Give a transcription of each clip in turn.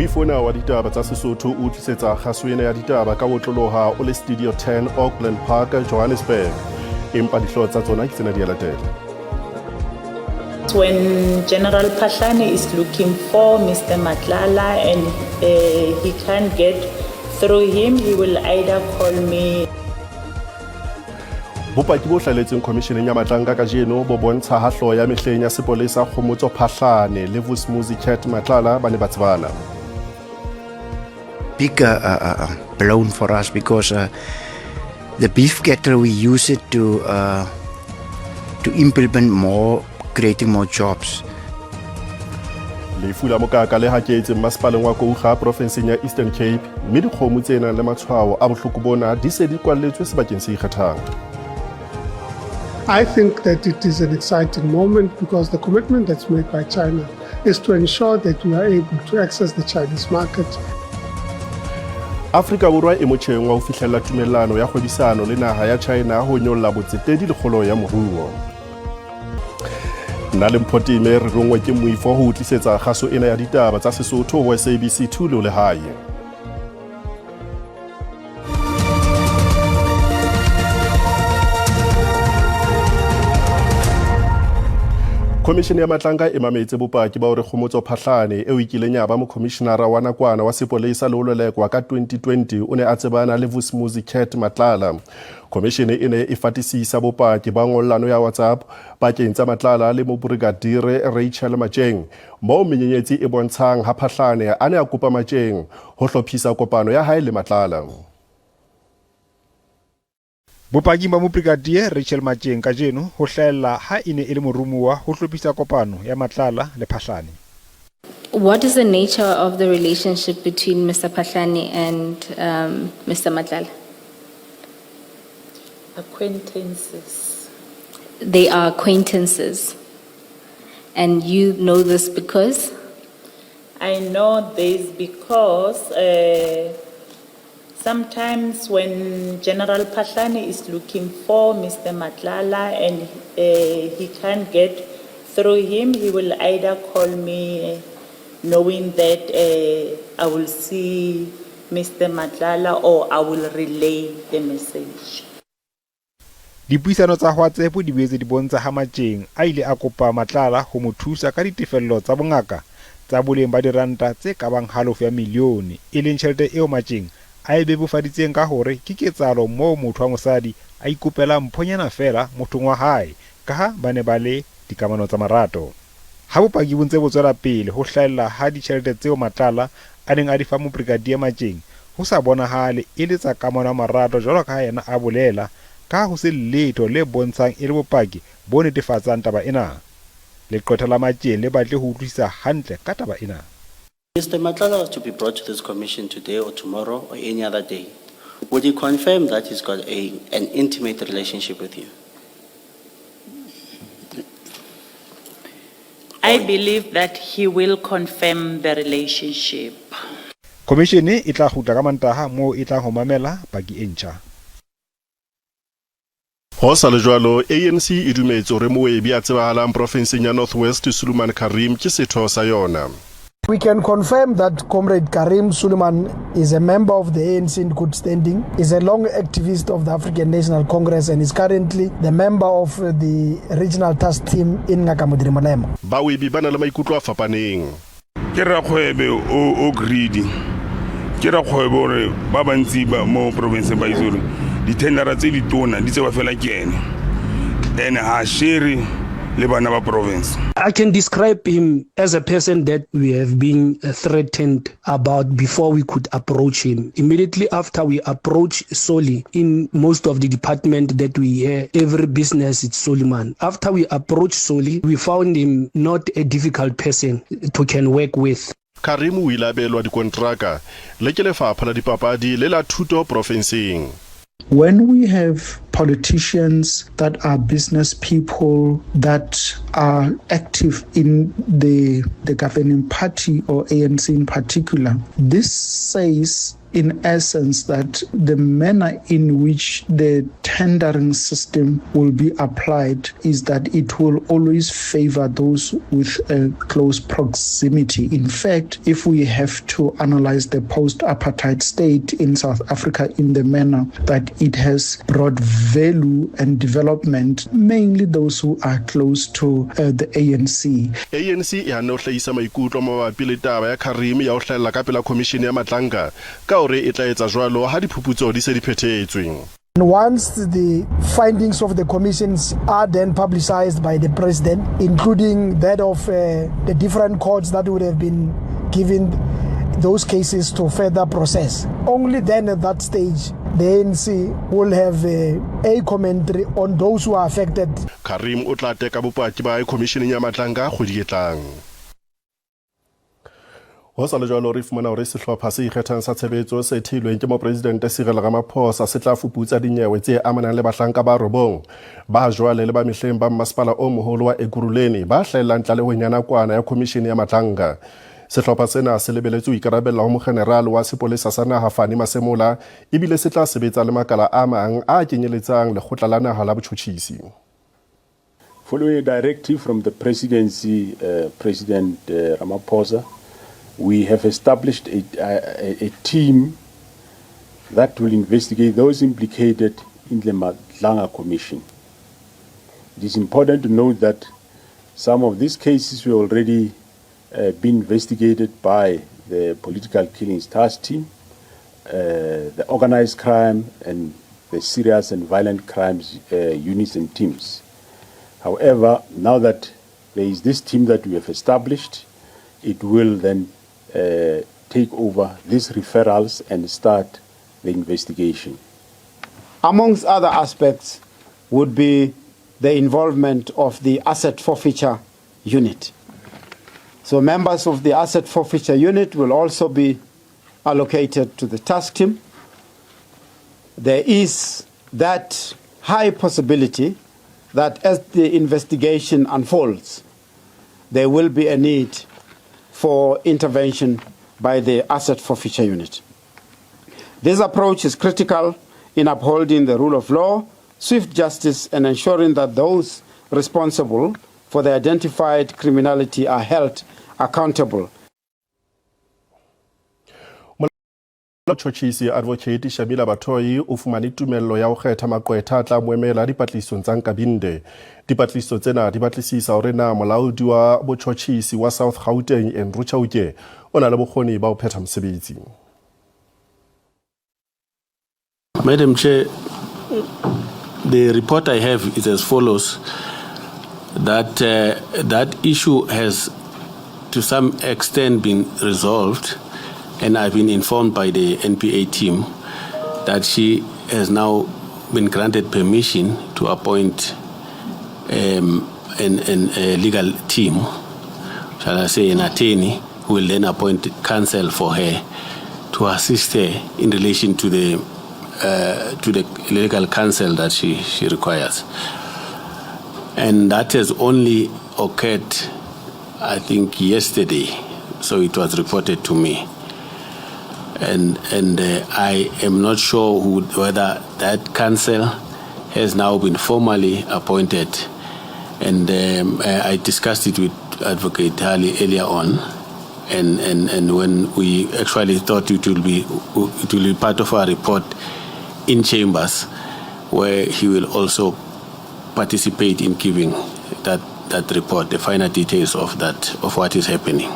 Moifo ona wa ditaba tsa Sesotho o tlisetsa kgaso ena ya ditaba ka otloloha o le Studio 10 Auckland Park, Johannesburg. Empa dihlooho tsa tsona ke tsena di a latela. When General Phahlane is looking for Mr. Matlala and he can't get through him, he will either call me. Bopaki bo hlaletseng khomisheneng ya Matlanka kajeno bo bontsha ha hlooho ya mehleng ya sepolesa Kgomotso Phahlane le Vusimuzi Cat Matlala ba ne ba tsebana. Big blown for us because the beef cattle, we use it to implement more, creating more jobs. Lefu la mokaka le haketse mmasepaleng wa Kouga profenseng ya Eastern Cape, mme dikgomo tse nang le matshwao a bohloko bona di se di kwalletswe sebakeng se ikgethang. I think that it is an exciting moment because the commitment that's made by China is to ensure that we are able to access the Chinese market. Afrika Borwa e motjheng wa ho fihlella tumellano ya kgwebisano le naha ya China ho nyolla botsetedi le kgolo ya moruo. Nna le Mpho Time re rongwe ke moifo ho tlisetsa kgaso ena ya ditaba tsa Sesotho ho SABC 2 le lehae. Khomishene ya Matlanka e mametse bopaki ba hore Kgomotso Phahlane eo e kileng ya ba mokhomishenara wa nakwana wa sepolesa le ho lelekwa ka 2020 o ne a tsebana le Vusimuzi Cat Matlala. Khomishene e ne e fatisisa bopaki ba ngollano ya WhatsApp pakeng tsa Matlala le mobrigadiere Rachel Matjeng, moo menyenyetsi e bontshang ha Phahlane a ne a kopa Matjeng ho hlophisa kopano ya hae le Matlala. Bopaking ba mobrigadier Rachel Matjeng kajeno ho hlahella ha e ne e le moromuwa ho hlophisa kopano ya Matlala le Phahlane. What is the nature of the relationship between Mr. Phahlane and Mr. Matlala? Acquaintances. They are acquaintances. And you know this because? I know this because sometimes when General Phahlane is looking for Mr. Matlala and he can't get through him, he will either call me knowing that I will see Mr. Matlala or I will relay the message. Dipuisano tsa WhatsApp di boetse di bontsha ha Matjeng a ile a kopa Matlala ho mo thusa ka ditefello tsa bongaka tsa boleng ba diranta tse ka bang halofo ya milione, e leng tjhelete eo Matjeng a e bebofaditseng ka hore ke ketsahalo moo motho wa mosadi a ikopelang mphonyana feela mothong wa hae kaha ba ne ba le dikamano tsa marato. Ha bopaki bo ntse bo tswela pele ho hlahella ha ditjhelete tseo Matlala a neng a di fa mobrigadier Matjeng ho sa bonahale e le tsa kamano ya marato jwalo ka ha yena a bolela, ka ho se letho le bontshang e le bopaki bo netefatsang taba ena. Leqwetha la Matjeng le batle ho utlwisisa hantle ka taba ena. Mr. Matlala was to be brought to this commission today or tomorrow or any other day. Would he confirm that he's got an intimate relationship with you? I believe that he will confirm the relationship. Khomishene e tla kgutla ka Mantaha moo e tlang ho mamela paki e ntjha. Ho sa le jwalo, ANC e dumetse hore mowebi a tsebahalang profenseng ya North West Suleiman Karim ke setho sa yona. We can confirm that Comrade Karim Suleiman is a member of the ANC in good standing, is a long activist of the African National Congress and is currently the member of the regional task team in Ngaka Modiri Molema. Bawebi ba na le maikutlo a fapaneng. Ke rakgwebe o greedy. Ke rakgwebe hore ba bantsi ba mo province ba itse hore di-tendera tse ditona di tsewa fela ke ene. Ene ha share le bana ba province. I can describe him as a person that we have been threatened about before we could approach him. Immediately after we approach Soli, in most of the department that we hear, every business it's Soliman. After we approach Soli, we found him not a difficult person to can work with. Karim o ile a beelwa dikontraka le ke lefapha la dipapadi le la thuto profenseng. When we have politicians that are business people that are active in the governing party or ANC in particular, this says in essence that the manner in which the tendering system will be applied is that it will always favor those with a close proximity. In fact, if we have to analyze the post apartheid state in South Africa in the manner that it has brought value and development, mainly those who are close to uh, the ANC. ANC e hanne ho hlahisa maikutlo mabapi le taba ya Carrim ya ho hlahella ka pela khomishene ya Madlanga ka hore e tla etsa jwalo ha diphuputso di se di phethetswe. And once the findings of the commissions are then publicized by the president, including that of uh, the different courts that would have been given those cases to further process. Only then at that stage, the ANC will have a, a commentary on those who are affected. Carrim o tla teka bopaki ba hae khomisheneng ya Madlanga kgwedi e tlang. Ho sa le jwalo re fumana hore sehlopha se ikgethang sa tshebetso se theilweng ke mopresidente Cyril Ramaphosa se tla fuputsa dinyewe tse amanang le bahlanka ba robong ba jwale le ba mehleng ba mmasepala o moholo wa Ekurhuleni ba hlahellang tlalehong ya nakwana ya khomishene ya Madlanga. Sehlopha sena se lebeletswe ho ikarabella ho mokgenerale wa sepolesa sa naha Fannie Masemola ebile se tla sebetsa le makala a mang a kenyeletsang lekgotla la naha la botjhotjhisi. Following a directive from the presidency, President Ramaphosa, we have established a, a, a team that will investigate those implicated in the Madlanga Commission. It is important to note that some of these cases were already been investigated by the Political Killings Task Team, the organized crime and the serious and violent crimes units and teams. However, now that there is this team that we have established, it will then take over these referrals and start the investigation. Amongst other aspects would be the involvement of the asset forfeiture unit. So members of the asset forfeiture unit will also be allocated to the task team. There is that high possibility that as the investigation unfolds, there will be a need for intervention by the asset forfeiture unit. This approach is critical in upholding the rule of law, swift justice, and ensuring that those responsible for the identified criminality are held accountable. Motjhotjhisi Advocate Shamila Batohi o fumane tumello ya ho kgetha maqwetha a tla mo emela dipatlisisong tsa Nkabinde. Dipatlisiso tsena di batlisisa hore na molaodi wa botjhotjhisi wa South Gauteng Andrew Chauke o na le bokgoni ba ho phetha mosebetsi. Madam Chair, the report I have is as follows that that issue has to some extent been resolved, and I've been informed by the NPA team that she has now been granted permission to appoint a legal team, shall I say, an attorney, who will then appoint counsel for her to assist her in relation to the legal counsel that she requires. And that has only occurred, I think, yesterday. So it was reported to me. And I am not sure whether that counsel has now been formally appointed. And I discussed it with Advocate Harley earlier on. And when we actually thought it will be part of our report in chambers, where he will also participate in giving that report, the final details of that, of what is happening.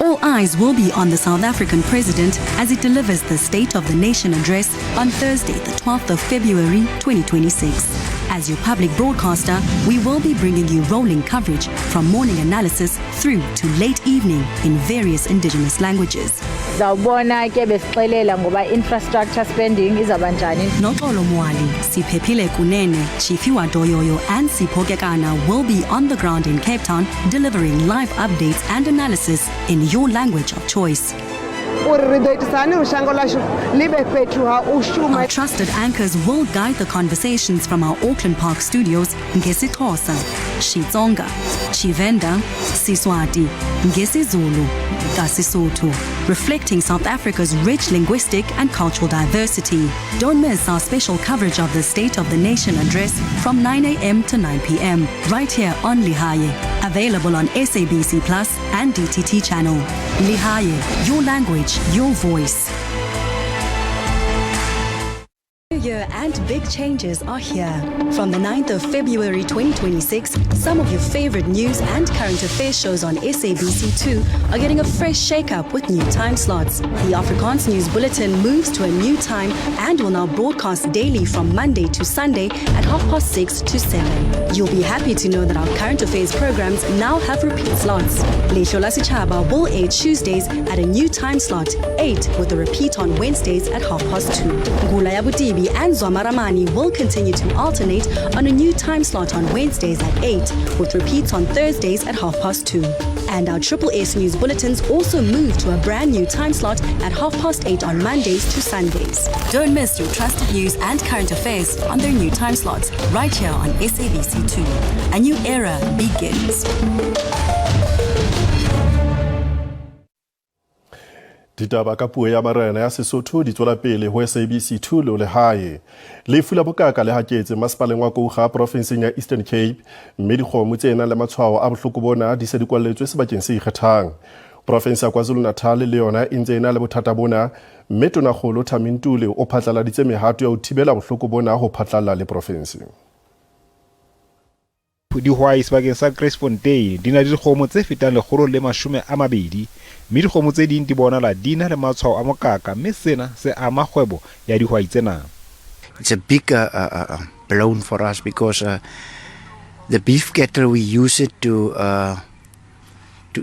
All eyes will be on the South African president as he delivers the State of the Nation address on Thursday, the 12th of February 2026. As your public broadcaster, we will be bringing you rolling coverage from morning analysis through to late evening in various indigenous languages. Zawubona ke besixelela ngoba infrastructure spending izawuba njani. Noxolo Mwali, Siphephile Kunene, Chifiwa Doyoyo and Sipho Kekana will be on the ground in Cape Town delivering live updates and analysis in your language of choice. Our trusted anchors will guide the conversations from our Auckland Park studios ngesiXhosa, Xitsonga, Tshivenda, Siswati, NgesiZulu, kaSesotho, reflecting South Africa's rich linguistic and cultural diversity. Don't miss our special coverage of the State of the Nation address from 9 a.m. to 9 p.m. right here on Lehae. Available on SABC Plus and DTT channel. Lehae, your language, your voice. New year and big changes are here. From the 9th of February 2026, some of your favorite news and current affairs shows on SABC2 are getting a fresh shake-up with new time slots. The Afrikaans News Bulletin moves to a new time and will now broadcast daily from Monday to Sunday at 6:30 to 7. You'll be happy to know that our current affairs programs now have repeat slots. Leihlo la Setjhaba will air Tuesdays at a new time slot, 8, with a repeat on Wednesdays at 2:30. Ngula ya Botsebi and Zwa Maramane will continue to alternate on a new time slot on Wednesdays at 8, with repeats on Thursdays at 2:30. And our Triple S News Bulletins also move to a brand new time slot at 8:30 on Mondays to Sundays. Don't miss your trusted news and current affairs on their new time slots right here on SABC2. A new era begins. Ditaba ka puo ya marena ya Sesotho di tswela pele ho SABC 2 le lehae. Lefu la bokaka le haketse masepaleng wa Kouga profinseng ya Eastern Cape, mme dikgomo tse nang le matshwao a bohloko bona di se di kwalletswe sebakeng se ikgethang. Profinse ya KwaZulu-Natal le yona e ntse e na le bothata bona, mme Tonakgolo Thami Ntuli o phatlaladitse mehato ya ho thibela bohloko bona ho phatlalla le profinse. Dihwai sebakeng sa Gracefontein di na le dikgomo tse fetang 120, mme dikgomo tse ding di bonahala di na le matshwao a mokaka, mme sena se ama kgwebo ya dihwai tsena. It's a big blow for us because the beef cattle, we use it to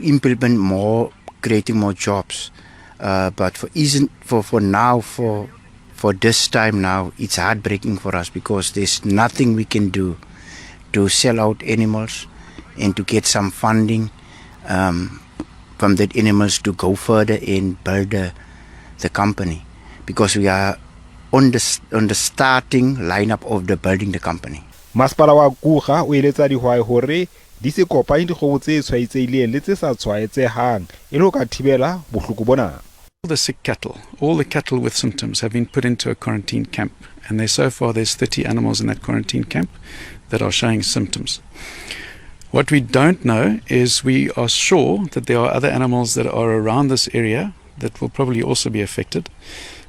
implement more, creating more jobs. But for isn't for for now for this time now, it's heartbreaking for us because there's nothing we can do to sell out animals and to get some funding from that animals to go further and build the company, because we are on the starting lineup of the building the company. Masepala wa Kouga o eletsa dihwai hore di se kopanye dikgomo tse tshwaetsehileng le tse sa tshwaetsehang e le ho ka thibela bohloko bona. All the sick cattle, all the cattle with symptoms have been put into a quarantine camp, and there so far there's 30 animals in that quarantine camp that are showing symptoms. What we don't know is we are sure that there are other animals that are around this area that will probably also be affected.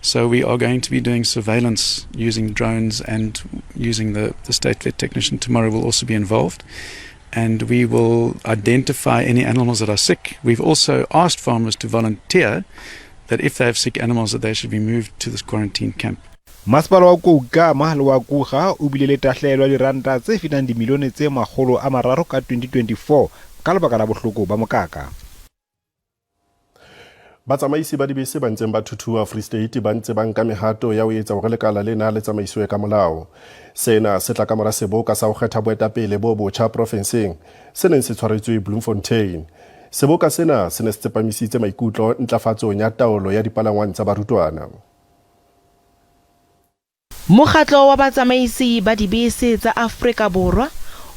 So we are going to be doing surveillance using drones and using the state vet technician tomorrow will also be involved. And we will identify any animals that are sick. We've also asked farmers to volunteer that if they have sick animals that they should be moved to this quarantine camp. Masepala wa Koukamma le wa Kouga o bile le tahlehelo ya diranta tse fetang dimilione tse 300 ka 2024 ka lebaka la bohloko ba mokaka. Batsamaisi ba dibese ba ntseng ba thuthuwa Free State ba ntse ba nka mehato ya ho etsa hore lekala lena le tsamaiswe ka molao. Sena se tla ka mora seboka sa ho kgetha boetapele bo botjha profenseng se neng se tshwaretswe Bloemfontein. Seboka sena se ne se tsepamisitse maikutlo ntlafatsong ya taolo ya dipalangwang tsa barutwana. Mokgatlo wa batsamaisi ba dibese tsa Afrika Borwa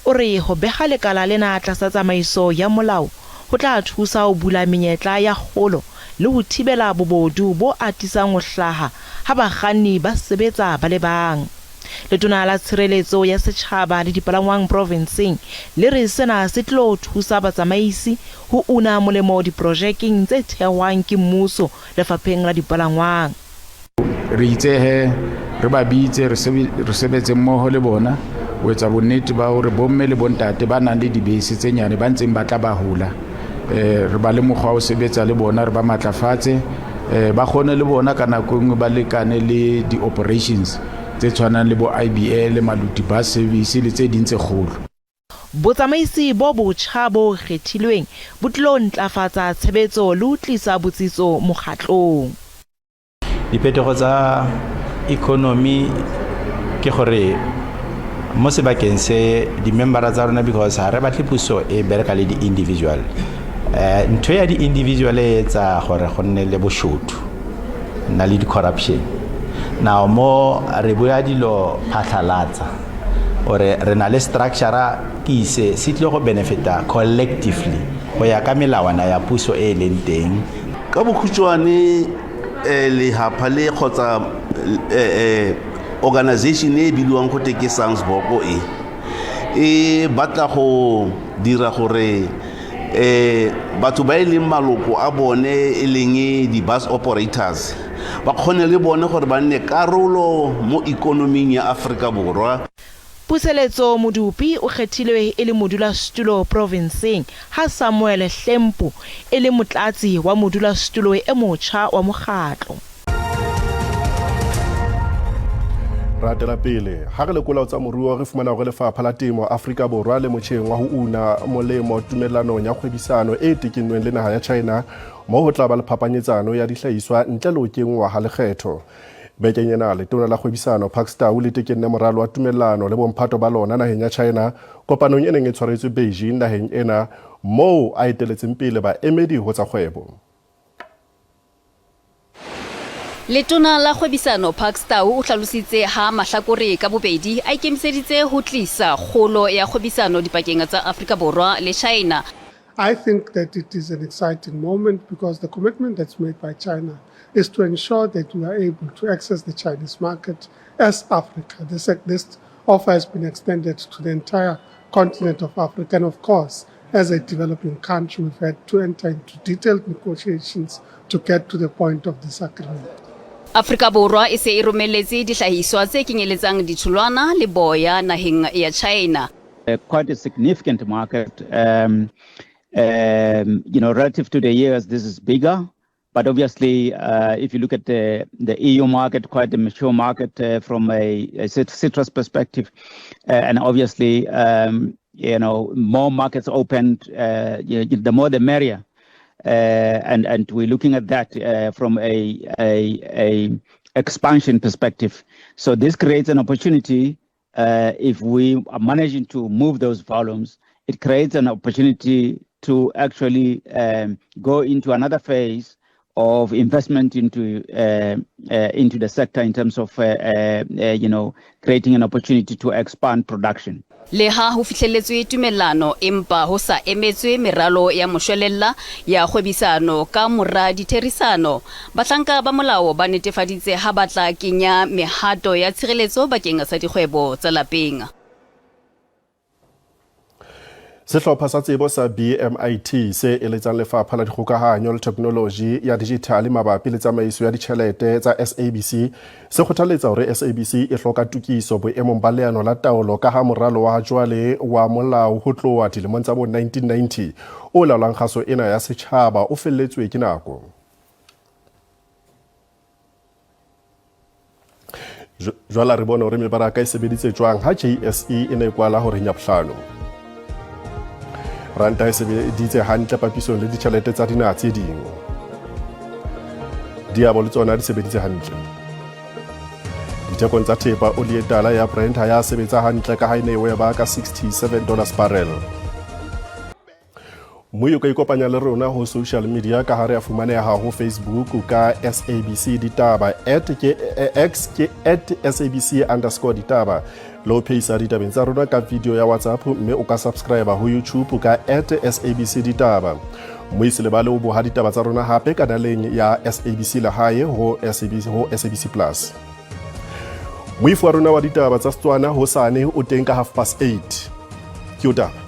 o re ho beha lekala lena tlasa tsamaiso ya molao ho tla thusa ho bula menyetla ya kgolo le ho thibela bobodu bo atisang ho hlaha ha bakganni ba sebetsa ba le bang. Letona la Tshireletso ya Setjhaba le Dipalangwang provinseng le re sena se tlo thusa batsamaisi ho una molemo diprojekeng tse thehwang ke mmuso lefapheng la dipalangwang. Re itse he re ba bitse, re sebetse mmoho le bona ho etsa bonnete ba hore bomme le bontate ba nang le dibese tse nyane ba ntseng ba tla ba hola, re ba le mokgwa wa ho sebetsa le bona, re ba matlafatse, ba kgone le bona ka nako e nngwe ba lekane le di-operations tse tshwanang le bo IBL, Maluti Bus Service le tse ding tse kgolo. Botsamaisi bo botjha bo kgethilweng bo tlo ntlafatsa tshebetso le ho tlisa botsitso mokgatlong. Diphetogo tsa economy ke gore mo sebakeng se di-membera tsa rona, because ha re batle puso e bereka le di-individual, ntho ya di-individual e etsa gore go nne le boshodu nna le di-corruption. Now mo re bua dilo phatlhalatsa, Ore re na le structure ke ise se tlile go benefita collectively go ya ka melawana ya puso e e leng teng. Ka bokhutshwane eh, lehapha le kgotsa eh, eh, organization e e bidiwang go te ke Sansboko e e batla go dira gore eh batho ba e leng maloko a bone e leng di-bus operators ba kgone le bone gore ba nne karolo mo ikonoming ya Aforika Borwa. Puseletso Modupi o kgethilwe e le modulasetulo provinseng ha Samuel Hlempu e le motlatsi wa modulasetulo e motjha wa mokgatlo. Ratela pele ha re lekola tsa moruo re fumana hore Lefapha la Temo Afrika Borwa le motjheng wa ho una molemo tumellanong ya kgwebisano e tekennweng le naha ya China moo ho tla ba le phapanyetsano ya dihlahiswa ntle le ho kenngwa ha lekgetho. Bekeng ena, Letona la Kgwebisano Parks Tau le tekenne moralo wa tumellano le bomphato ba lona naheng ya China kopanong e neng e tshwaretswe Beijing naheng ena moo a eteletseng pele baemedi ho tsa kgwebo. Letona la Kgwebisano Parks Tau o hlalositse ha mahlakore ka bobedi a ikemiseditse ho tlisa kgolo ya kgwebisano dipakeng tsa Afrika Borwa le China. I think that it is an exciting moment because the commitment that's made by China is to ensure that we are able to access the Chinese market as Africa. This, this offer has been extended to the entire continent of Africa. And of course, as a developing country, we've had to enter into detailed negotiations to get to the point of this agreement. Afrika Borwa e se e romelletse dihlahiswa tse kenyeletsang ditholwana le boya naheng ya China. Quite a significant market. Relative to the years, this is bigger. But obviously, if you look at the EU market, quite a mature market from a citrus perspective. And obviously, more markets opened, the more the merrier. And we're looking at that from a expansion perspective. So this creates an opportunity. If we are managing to move those volumes, it creates an opportunity to actually go into another phase of investment into the sector in terms of creating an opportunity to expand production. Leha ho fihlelletswe tumellano empa ho sa emetswe meralo ya moshwelella ya kgwebisano ka mora ditherisano. Bahlanka ba molao ba netefaditse ha ba tla kenya mehato ya tshireletso bakeng sa dikgwebo tsa lapeng. Sehlopha sa tsebo sa BMIT se eletsang Lefapha la Dikgokahanyo le Theknoloji ya Dijithale mabapi le tsamaiso ya ditjhelete tsa SABC se kgothaletsa hore SABC e hloka tokiso boemong ba leano la taolo ka ha moralo wa jwale wa molao ho tloha dilemong tsa bo 1990 o laolang kgaso ena ya setjhaba o felletswe ke nako. Jwale re bone hore mebaraka e sebeditse jwang ha JSE e ne e kwala horeng ya bohlano. Ranta e sebeditse hantle papisong le ditjhelete tsa dinaha tse ding. Diabo le tsona di sebeditse hantle. Dithekong tsa thepa oli e tala ya Brent ha ya sebetsa hantle ka ha e ne e weba ka $67 barrel. Mme o ka ikopanya le rona ho social media ka ha re a fumaneha ho Facebook ka SABC Ditaba, at ke X ke at SABC underscore Ditaba, le ho phehisa ditabeng tsa rona ka video ya WhatsApp, mme o ka subscribe ho YouTube ka at SABC Ditaba. Mme se lebale o boha ditaba tsa rona hape kanaleng ya SABC Lehae ho SABC, ho SABC Plus. Moifo wa rona wa ditaba tsa Setswana hosane o teng ka 8:30. Ke o taba.